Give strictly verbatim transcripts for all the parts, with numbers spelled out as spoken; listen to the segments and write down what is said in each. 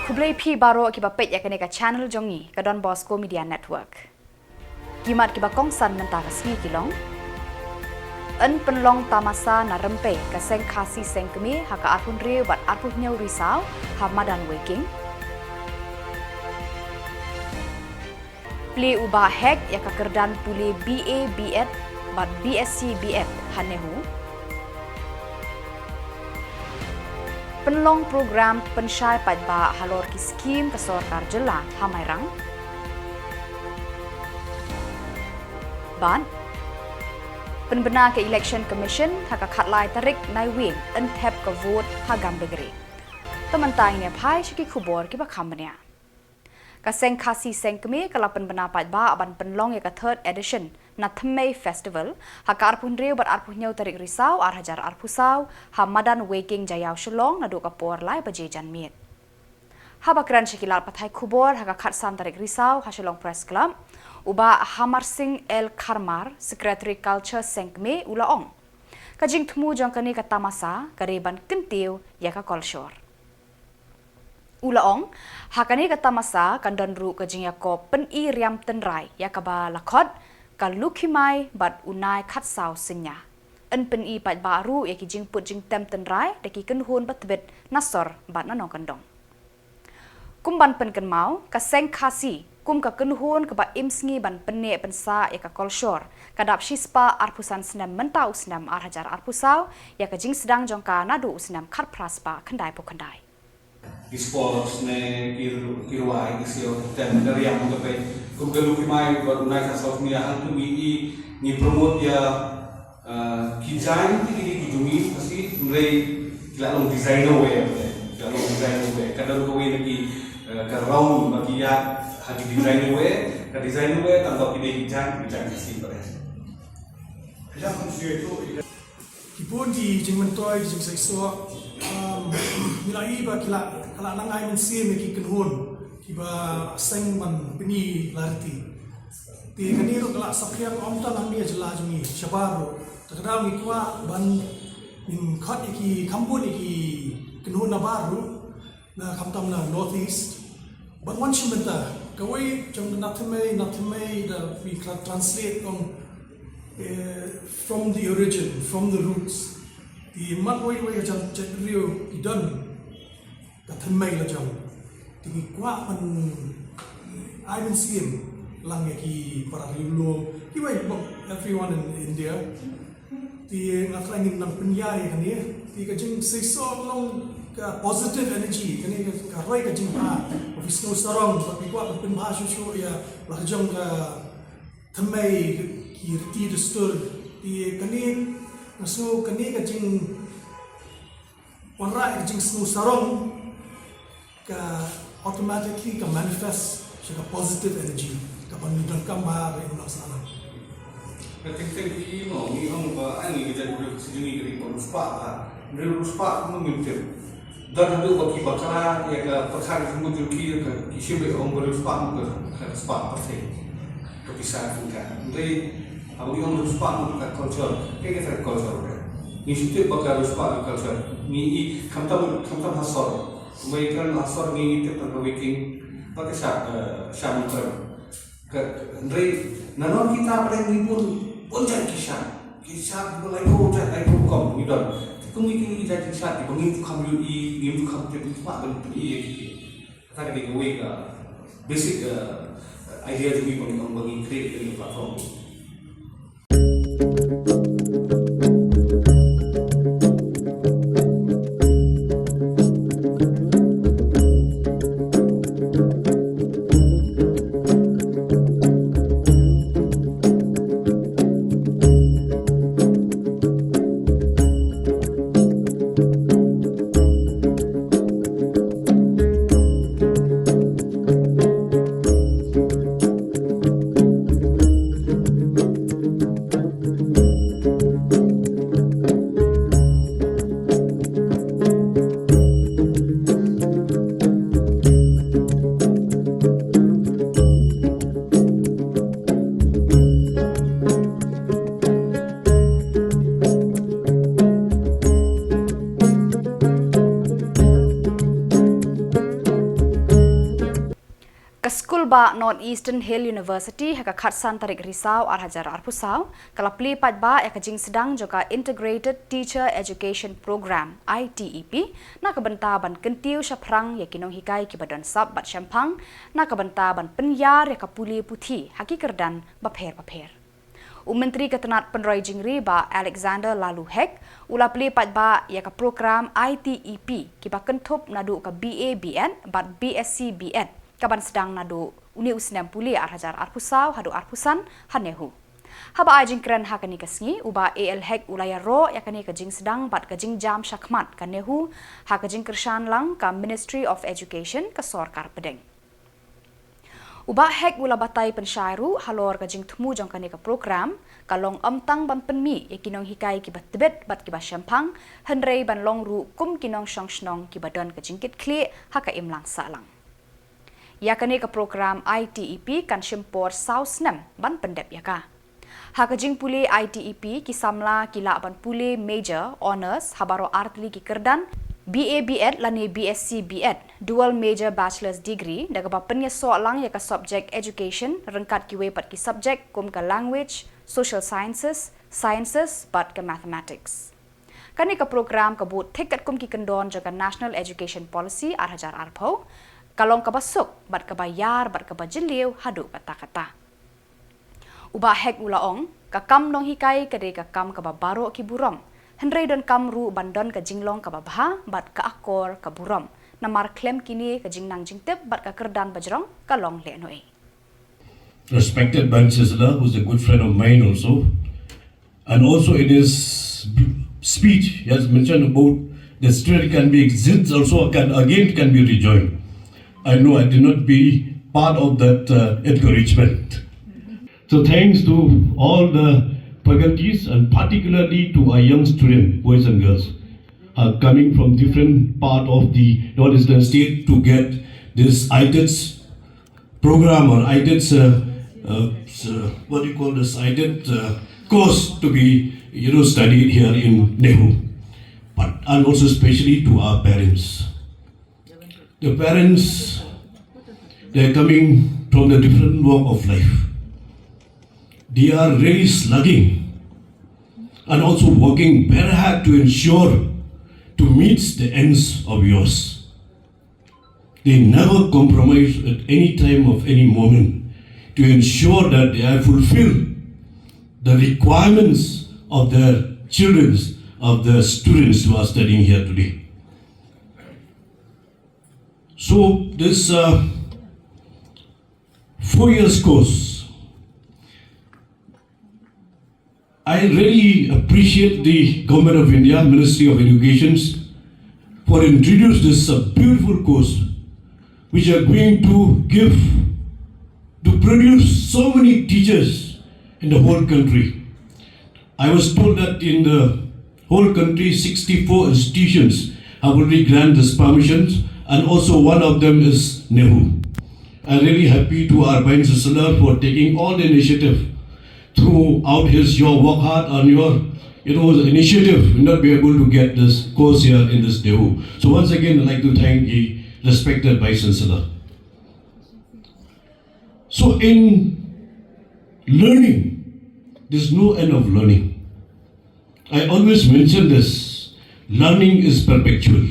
Khublei phi baroh kiba peit ïa kane ka channel jong ngi, ka Don Bosco Media Network. Ki mat kiba kongsan mynta ka sngi ki long: yn pynlong tamasa na rympei ka Seng Khasi Seng Kmie ha ka arphew hynriew bad arphew hynñiew Risaw ha Madan Weiking. Plie u Bah Hek ïa ka kyrdan pule B A B Ed bad B Sc B Ed ha NEHU. Pynlong program pynshai paidbah halor ki skhim ka sorkar jylla ha Mairang. Bad pynbna ka Election Commission ha ka khatlai tarik Naiwieng, yn thep ka vote ha Gambegre. Te mynta ngin ïa phai sha ki khubor kiba kham bniah. Ka Seng Khasi Seng Kmie ka la pynbna paidbah ban pynlong ïa ka third edition na Thymmei Festival ha ka arphew hynriew bad arphew hynñiew tarik Risaw ar hajar arphew saw ha Madan Weiking Jaïaw Shillong naduh ka por lai baje janmiet. Haba kren sha ki lad pathai khubor ha ka khatsan tarik Risaw ha Shillong Press Club, u Bah Hamar Singh L Kharmar, Secretary Culture Seng Kmie, u la ong, ka jingthmu jong kane ka tamasa ka dei ban kyntiew ïa ka kolshor. U la ong, ha kane ka tamasa kan don ruh ka jingïakob pyni riam tynrai ïa kaba la khot ka Lukhimai bad u Nai Khatsaw Synñia. Yn pyni paidbah ruh ïa ki jingput jingtem tynrai da ki kynhun ba tbit na sor bad na nongkyndong. Kum ban pynkynmaw, ka Seng Khasi kum ka kynhun kaba im sngi ban pynneh pynsah ïa ka kolshor ka dap shispah arphew san snem mynta u snem ar hajar arphew saw ïa ka jingsdang jong ka naduh u snem khatphra spah khyndaiphew khyndai. Ki sports ne ki, ki rwai, ki siew, tem, ka riam, ka peit. Kum ka Lukhimai bad u Nai Khatsaw Synñia, hangtu ngi, ngi promote ïa, uh, ki jaiñ, ki, ki, ki jong ngi, pasi, hynrei ki la long designer wear, ki la long designer wear. Ka don kawei na ki, uh, ka round, ba ki ïaid ha ki designer wear, ka designer wear, tang ba ki dei ki jaiñ, ki jaiñ Khasi bad. Ki bun ki jingmyntoi, ki jingseisoh, um, ngi la ïohi ba ki la, ka la nang ai mynsiem ïa ki kynhun kiba seng ban pyni la riti. Te kane ruh ka la saphriang ym tang hangne ha jylla jong ngi, shabar ruh. Te ka daw ngi kwah ban, ngin khot ïa ki, kham bun ïa ki kynhun nabar ruh, na khamtam na North East. Ban wan sha mynta, kawei jong ka na thymmei, na thymmei da phi tra-, translate ong, eh, from the origin, from the roots. Te mat wei wei ka jait, jait briew ki don ka thymmei la jong. Te ngi kwah ban ai mynsiem lang ïa ki para riewlum, kiwei bok, everyone in India. Te nga khlaiñ ngin nang pynïaid ïa kane, te ka jingseisoh long ka positive energy, kane ka, ka roi ka jingbha, ba phi sngew sarong, ba phi kwah ban pynbha shuh shuh ïa la ka jong ka thymmei, ki riti dustur, te kane, nga sngew kane ka jing wanrah ka jingsngew sarong ka automatically ka manifest sha ka positive energy kaba ngi donkam ba ngi nang sah lang. Ka teng teng ki ïoh ngi ong ba ai ngi ka jaitbynriew Khasi jong ngi ka dei ba riewspah, ba riewspah kumno ngim tip. Don haduh ba ki bakla ïa ka pyrkhat ka jingmut jong ki, ka ki shim ba ong ba riewspah ka, ka spah pyrthei. Ka pisa ka tyngka. Hynrei haba ngi ong riewspah ka culture, kaei kata ka culture ka? Ngi shu tip ba ka riewspah ka culture. Ngi i khamtam, khamtam ha sor. Kumba ïa kren ha sor ngi, ngi tip tang ka Weiking bad ka Shad, eh, Shad Nongkrem. Ka, hynrei na non kita pat ngi bun, bun jait ki shad. Ki shad bun laiphew jait, laiphew rukom ngi don. Te kum ngi ki jait ki shad kiba ngim ju kham ïohi, ngim ju kham tip, ngi sngewbha ban pyni ïa ki. Kata ka dei kawei ka basic, eh, idea jong ngi ba ngi, ba ngi create kane ka platform. Ba North Eastern Hill University ha ka khatsan tarik Risaw arhajar arphew saw, ka la plie paidbah ïa ka jingsdang jong ka Integrated Teacher Education Program, I T E P, na ka bynta ban kyntiew shaphrang ïa ki nonghikai kiba don sap bad shemphang, na ka bynta ban pynïar ïa ka pule puthi ha ki kyrdan bapher bapher. U Myntri ka tnad pynroi jingri Bah Alexander Laloo Hek, u la plie paidbah ïa ka program I T E P kiba kynthup naduh ka B A B Ed bad B Sc B Ed, kaban sdang naduh une u snem pule arhajar arphew saw haduh arphew san ha NEHU. Haba ai jingkren ha kane ka sngi, u Bah A L Hek u la ïaroh ïa kane ka jingsdang bad ka jingjam shakhmat ka NEHU ha ka jingkyrshan lang ka Ministry of Education ka sorkar pdeng. U Bah Hek u la batai pynshai ruh halor ka jingthmu jong kane ka program, ka long ym tang ban pynmih ïa ki nonghikai kiba tbit bad kiba shemphang, hynrei ban long ruh kum ki nongshong shnong kiba don ka jingkitkhlieh ha ka imlang sahlang. Ïa kane ka program I T E P kan shim por saw snem ban pyndep ïa ka. Ha ka jingpule I T E P, ki samla ki lah ban pule major, honours ha baroh artylli ki kyrdan, B A B Ed lane B Sc B Ed, dual major bachelor's degree, da kaba pynïasoh lang ïa ka subject education ryngkat kiwei pat ki subject kum ka language, social sciences, sciences bad ka mathematics. Kane ka program ka bud thik katkum ki kyndon jong ka National Education Policy arhajar arphew, ka long kaba suk bad kaba ïar bad kaba jylliew haduh katta katta. U Bah Hek u la ong, ka kam nonghikai ka dei ka kam kaba baroh ki burom, hynrei donkam ruh ban don ka jinglong kaba bha bad ka akor ka burom, namar khlem kine ka jingnang jingtip bad ka kyrdan bajrong ka long lehnohei. Respected Vice Chancellor, who's a good friend of mine also, and also in his speech, he has mentioned about the student can be exits also can again can be rejoined. I know I did not be part of that uh, encouragement. So thanks to all the faculties and particularly to our young students, boys and girls, are coming from different part of the northeastern state to get this ITETS program or ITETS, uh, uh, s- uh, what do you call this ITETS uh, course to be you know studied here in NEHU, but and also especially to our parents. The parents, they are coming from the different walk of life. They are really slugging and also working very hard to ensure to meet the ends of yours. They never compromise at any time of any moment to ensure that they have fulfilled the requirements of their children's, of the students who are studying here today. So this uh, four years course, I really appreciate the Government of India, Ministry of Education, for introduce this uh, beautiful course, which are going to give to produce so many teachers in the whole country. I was told that in the whole country, sixty-four institutions have already granted this permissions, and also one of them is NEHU. I'm really happy to our Vice Chancellor for taking all the initiative throughout his your work hard and your you know initiative will not be able to get this course here in this NEHU. So once again, I'd like to thank the respected Vice Chancellor. So in learning, there's no end of learning. I always mention this, learning is perpetual.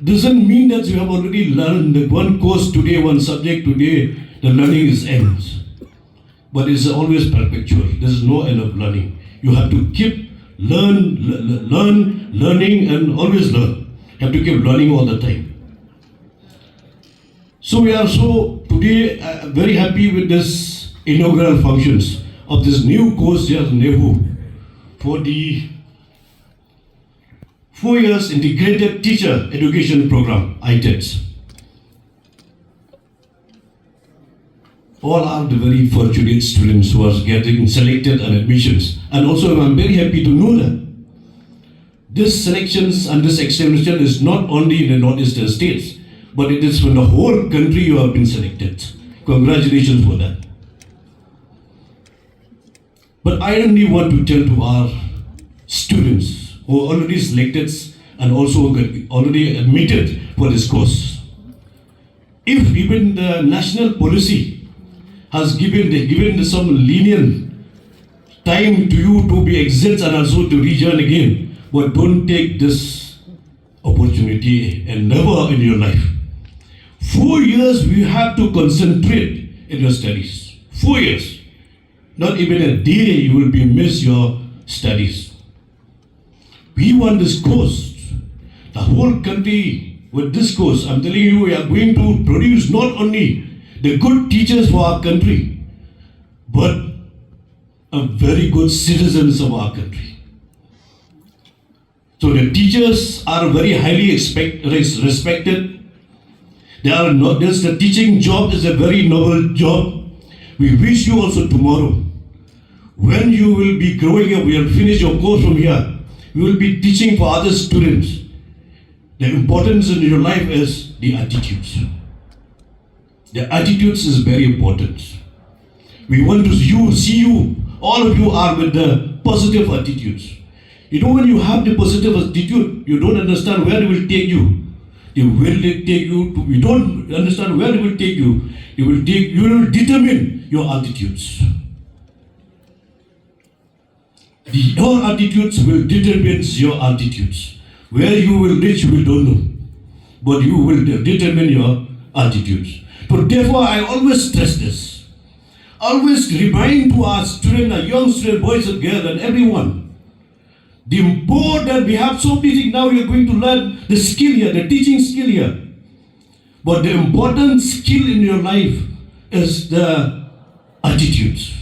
Doesn't mean that you have already learned that one course today, one subject today, the learning is ends. But it's always perpetual. There's no end of learning. You have to keep learn, l- l- learn, learning, and always learn. You have to keep learning all the time. So we are so today uh, very happy with this inaugural functions of this new course here at NEHU for the four years integrated teacher education program, ITETS. All are the very fortunate students who are getting selected and admissions. And also, I'm very happy to know that this selections and this examination is not only in the northeastern states, but it is from the whole country you have been selected. Congratulations for that. But I only want to tell to our students who are already selected and also already admitted for this course. If even the national policy has given the, given some lenient time to you to be exit and also to rejoin again, but don't take this opportunity and never in your life. Four years we have to concentrate in your studies. Four years. Not even a day you will be miss your studies. We want this course. The whole country with this course, I'm telling you, we are going to produce not only the good teachers for our country, but a very good citizens of our country. So the teachers are very highly expect, res- respected. They are not, this, the teaching job is a very noble job. We wish you also tomorrow, when you will be growing up, you will finish your course from here, you will be teaching for other students. The importance in your life is the attitudes. The attitudes is very important. We want to you see you, all of you are with the positive attitudes. You know, when you have the positive attitude, you don't understand where it will take you. It will take you to, you don't understand where it will take you. It will take, you will determine your attitudes. The, your attitudes will determine your attitudes. Where you will reach, we don't know. But you will de- determine your attitudes. So therefore, I always stress this. Always remind to our students, our young students, boys and girls, and everyone, the important, we have so many things now, we are going to learn the skill here, the teaching skill here. But the important skill in your life is the attitudes.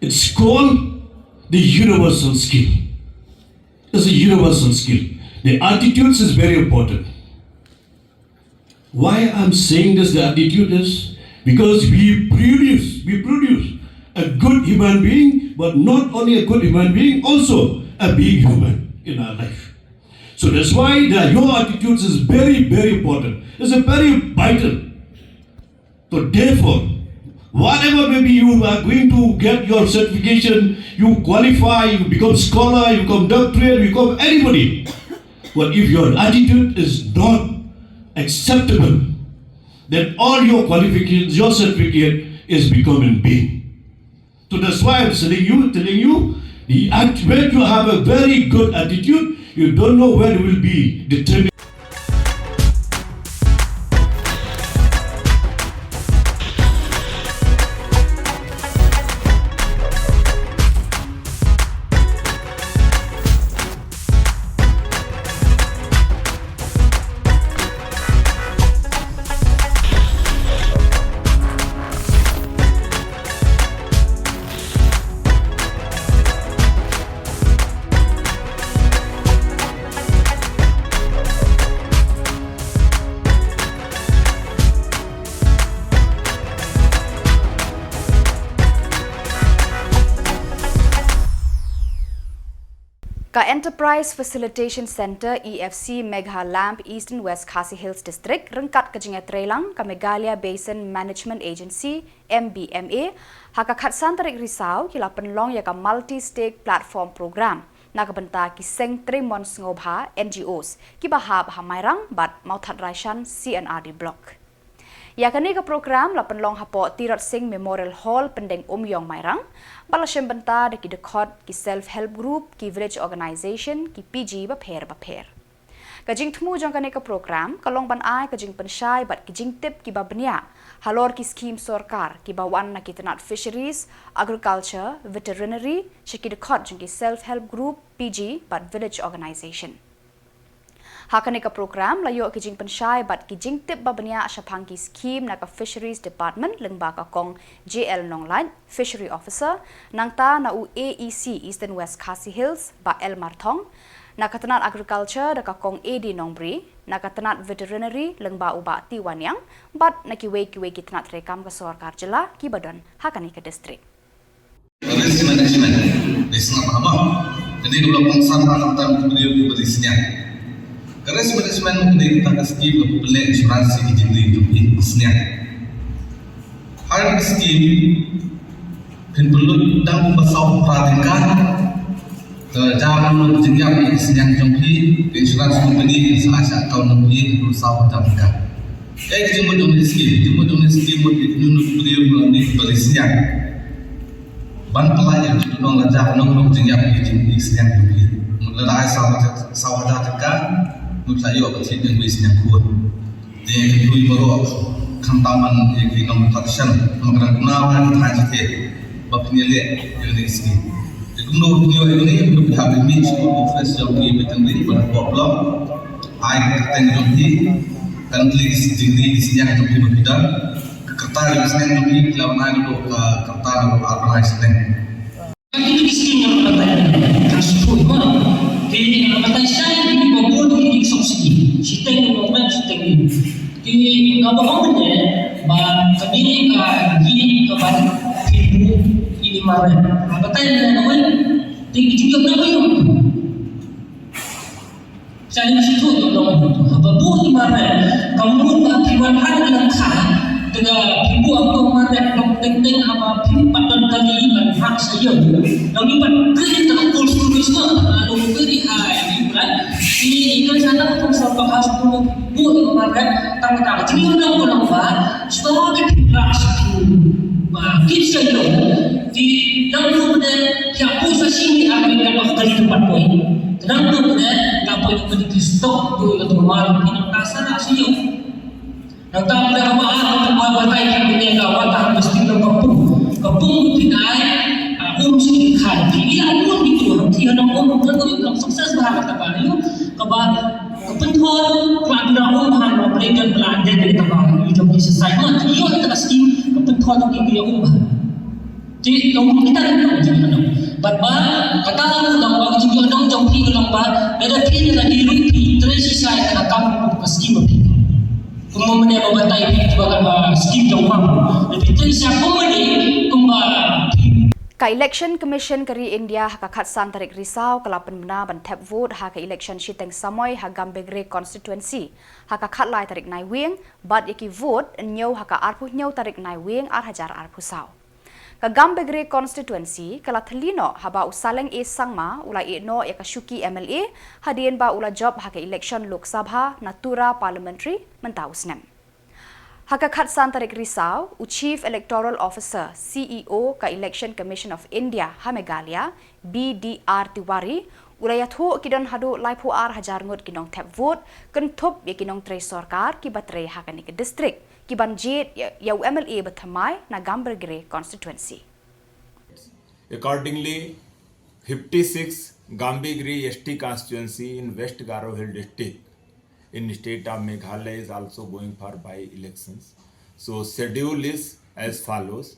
It's called the universal skill. It's a universal skill. The attitudes is very important. Why I'm saying this, the attitude is because we produce, we produce a good human being, but not only a good human being, also a being human in our life. So that's why the, your attitudes is very, very important. It's a very vital. So therefore, whatever maybe you are going to get your certification, you qualify, you become scholar, you become doctorate, you become anybody. But if your attitude is not acceptable, then all your qualifications, your certificate is become in vain. So that's why I'm telling you, telling you, the act, when you have a very good attitude, you don't know where you will be determined. Ka Enterprise Facilitation Centre, E F C, Megha Lamp, Eastern West Khasi Hills District, ryngkat ka jingïatreilang ka Meghalaya Basin Management Agency, M B M A, ha ka khatsan tarik Risaw ki la pynlong ïa ka Multi Stake Platform Program na ka bynta ki seng trei mon sngewbha, N G Os, kiba hap ha Mairang bad Mawthadraishan C and R D Block. Ïa kane ka program la pynlong hapoh Tirot Sing Memorial Hall, Pyndengumiong, Mairang, bad la shim bynta da ki dkhot, ki self help group, ki village organisation, ki P G bapher bapher. Ka jingthmu jong kane ka program ka long ban ai ka jingpynshai bad ki jingtip kiba bniah halor ki skhim sorkar kiba wan na ki tnat fisheries, agriculture, veterinary, sha ki dkhot jong ki self help group, P G bad village organisation. Ha kane ka program la ïoh ki jingpynshai bad ki jingtip ba bniah shaphang ki skhim na ka Fisheries Department lyngba ka Kong J L Nonglait, Fishery Officer, nangta na u A E C Eastern West Khasi Hills, Bah L Marthong, na ka tnat Agriculture da ka Kong A D Nongbri, na ka tnat Veterinary lyngba u Bah T Wanniang, bad na kiwei kiwei ki tnat treikam ka sorkar jylla kiba don ha kane ka district. Risk management, risk na bhaba. Kane ka block kongsan ha nangta ka briew ka bri sniang. Ka risk management kane ka ta ka scheme ka pynleh insurance ïa ki jingri jong phi sniang. Ha ka scheme phin pynlut tang ba saw phra tyngka. Ka jam jingïap ïa ki sniang jong phi, ka insurance company ka sa sha account jong phi ka saw phra tyngka. Ïa ka jingmut jong ka skim, jingmut jong ka skim mut ïa ka jingmut jong ka skim mut ïa ka jingmut jong ka skim. Ban pynlait ïa ka jingmut jong ka skim mut ïa ka jingmut jong ka skim. Mut lada ai saw hajar, saw hajar tyngka, mut sa ïoh ka skim jong ka skim khun. Te ka jingmut baroh khamtam ban ïa ka jingmut protection, mut ka dang kynmaw ka jingmut protection. Ba pynïaleh ïa ka skim. Te kumno pynïaleh ïa ka skim, mut ha ka mih sha office jong ka skim jong ka skim ban problem. Ai ka kyrteng jong phi, kan klik jingri jingsiang jong phi ba phi don. Ka kyrta jong seng jong phi, phi la ban ai ka kyrta na ba ar bnai seng. Ka klik jingri jong phi, ka shu ma. Te ka batai shai ki ba bun ki sok siki. Shiteng ba ban shiteng ni. Te ka ba ong ne ba ka dei ka jingri ka ban phi bu ini mare. Ka batai ne na wen. Te ki jingri na wen. Sa ni shi tu tu long tu. Haba bu ni mare, ka mut ba phi wan han ka lang kha. Tengah phi bu aku mare, long teng teng haba phi pat don kali ban hak sa yo. Long ni pat kri ta kul su ni semua. Long kri hai ni bulan. Ni kan sana pun sa pa has tu bu ni mare, tang tang. Jing long ko long ba, sba ke phi rak sa tu. Ba kit sa yo. Di long tu de, phi aku sa sini aku kan kali tempat boy. Tenang tu, eh, ka poi ka di stok tu ka tu mal, ki nang ta sa na shu. Nang ta poi ka ma ha ka tu mal batai ki ne ka wa ta mesti ka kapung. Kapung tu dai, ah, um shu khan. Ki ila pun ki tu, ki ha nang um, kan tu ka sukses ba ka ta ba yu. Ka ba, ka pynthor, ka ba na um ha, ka ba break dan ka la den ka ba yu jong ki sa sai. Ma, ki yo ta skim, ka pynthor ki ki um ba. Te long kita ka long jingïadong. Bad ba kata ka long ba ka jingïadong jong phi ka long ba lada phi ne la dei ruh phi trei shisha ïa ka kam ka skim phi. Kumba mynne ba batai phi ba ka skim jong phi. Lada phi trei shisha kumba ne kumba phi. Ka Election Commission ka ri India ha ka khatsan tarik Risaw ka la pynbna ban thep vote ha ka election shiteng samoi ha Gambegre constituency ha ka khatlai tarik Naiwieng bad ïa ki vote hynñiew ha ka arphew hynñiew tarik Naiwieng ar hajar arphew saw. Ka Gambegre constituency ka la thylli noh haba u Saleng A Sangma u la ïeh noh ïa ka shuki M L A hadien ba u la jop ha ka election Lok Sabha na Tura Parliamentary mynta u snem. Ha ka khatsan tarik Risaw, u Chief Electoral Officer, C E O, ka Election Commission of India ha Meghalaya, B D R Tiwari, u la ïathuh ki don haduh laiphew ar hajar ngut ki nongthep vote, kynthup ïa ki nongtrei sorkar kiba trei ha kane ka district, kiban jied ïa, ïa u M L A ba thymmai na Gambegre constituency. Accordingly, fifty-six Gambegre S T constituency in West Garo Hill district in state of Meghalaya is also going for by-elections. So schedule is as follows.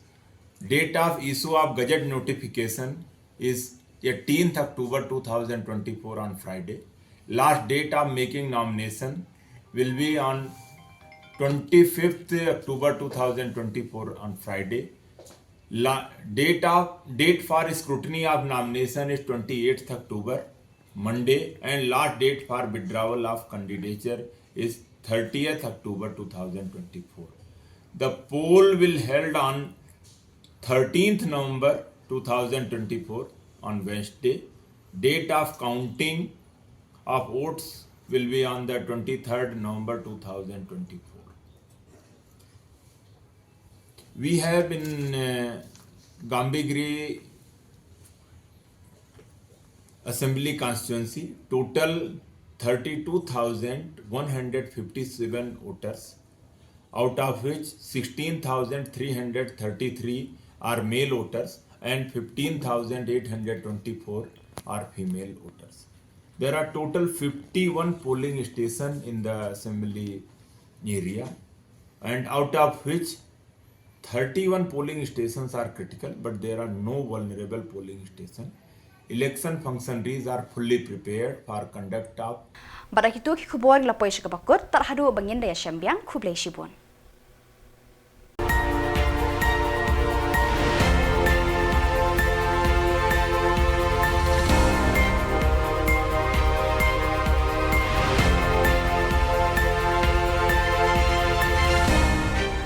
Date of issue of gazette notification is eighteenth October two thousand twenty-four on Friday. Last date of making nomination will be on twenty-fifth October two thousand twenty-four on Friday. La-, date of, date for scrutiny of nomination is twenty-eighth October, Monday, and last date for withdrawal of candidature is thirtieth October two thousand twenty-four. The poll will held on thirteenth November two thousand twenty-four on Wednesday. Date of counting of votes will be on the twenty-third November two thousand twenty-four. We have in, uh, Gambegre Assembly Constituency total thirty-two thousand one hundred fifty-seven voters, out of which sixteen thousand three hundred thirty-three are male voters and fifteen thousand eight hundred twenty-four are female voters. There are total fifty-one polling stations in the assembly area, and out of which thirty-one polling stations are critical, but there are no vulnerable polling station. Election functionaries are fully prepared for conduct of. Bad da kito ki khubor ngi la poi sha kaba kut, tad haduh ba ngin da ïashem biang, khublei shibun.